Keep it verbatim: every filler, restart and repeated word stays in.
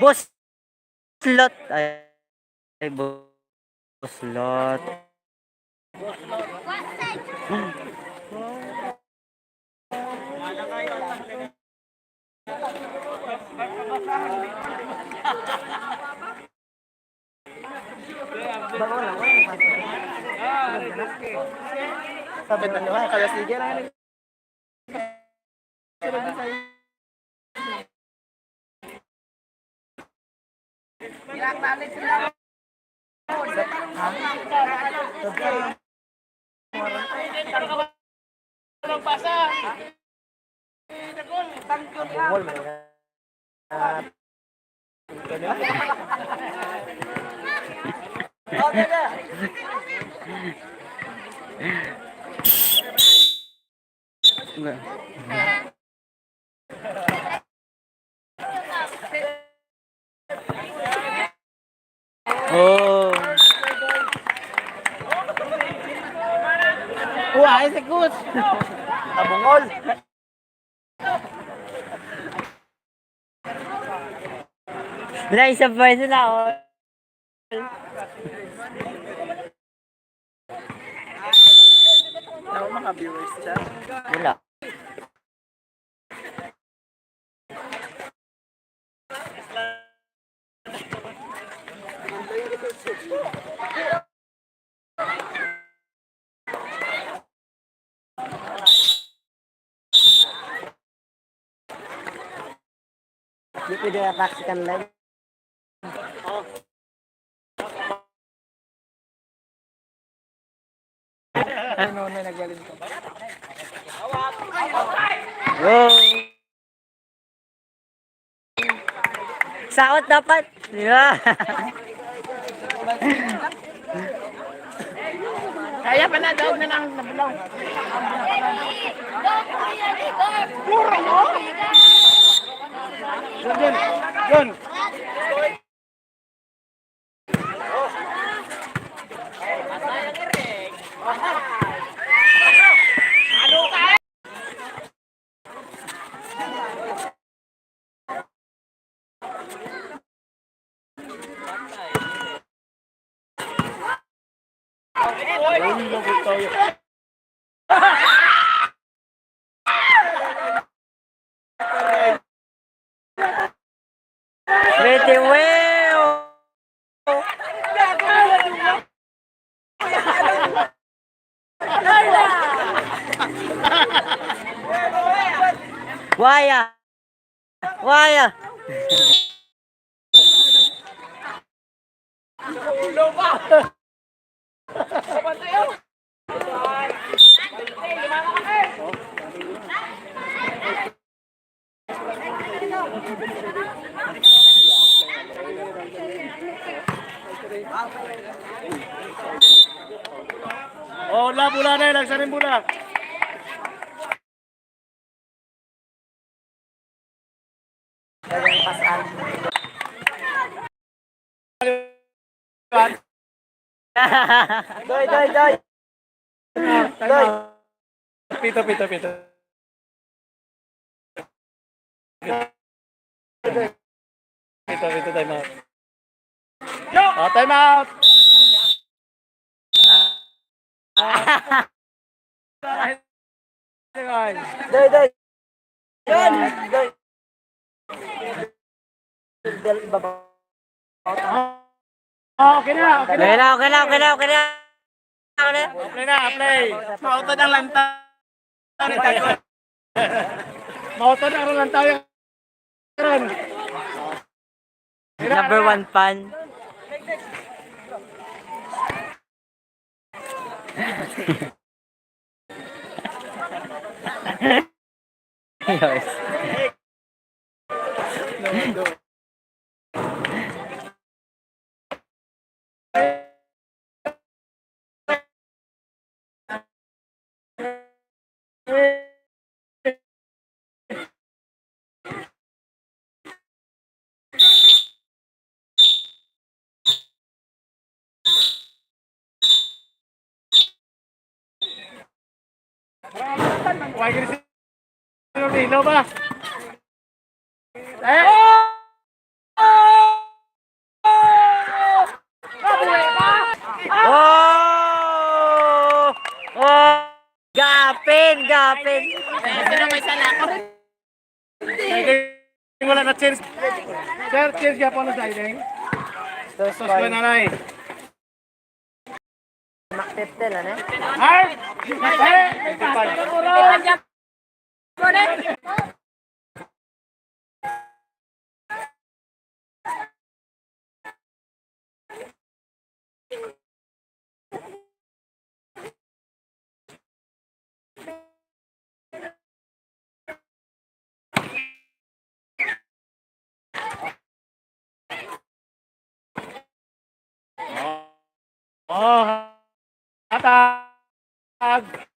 Boss Lot. Ay, ay, Boss Lot. Sabi na naman, kaya sige na. Oh. Uy, si Kus. Tabungol. Wala, isa pa sila, oh. Wala, mga viewers dyan. Wala. Di pwede attack si Kanlay. Ano na naglalim ko? Wow. Saot dapat. Yeah. Kaya pa na, daog na lang, nabulaw. Pura mo? Yun, yun. Yun. Pretty well. Waya. Waya. Oh, la bola na, lagsarin bola. Doy, doy, doy. Doy. Pito, pito, pito. Pito, pito, time out. Oh, time out. Doy, doy. Yan, doy. Del, baba. Ah, okay na, okay na. Okay na, okay na, okay na, okay na. Okay na, play. Mautod ang lantaw. Mautod ang lantaw yan. Number one fan. Yes. Why gani sila ilaw ba? Eh? Oh! Oh! Gapin, gapin. Wala na, change. Sir, change gyapon na sa ining. Sus, Sus, ko na, nay. Maktitel, ano? Ay! Ay! Oh, hatag.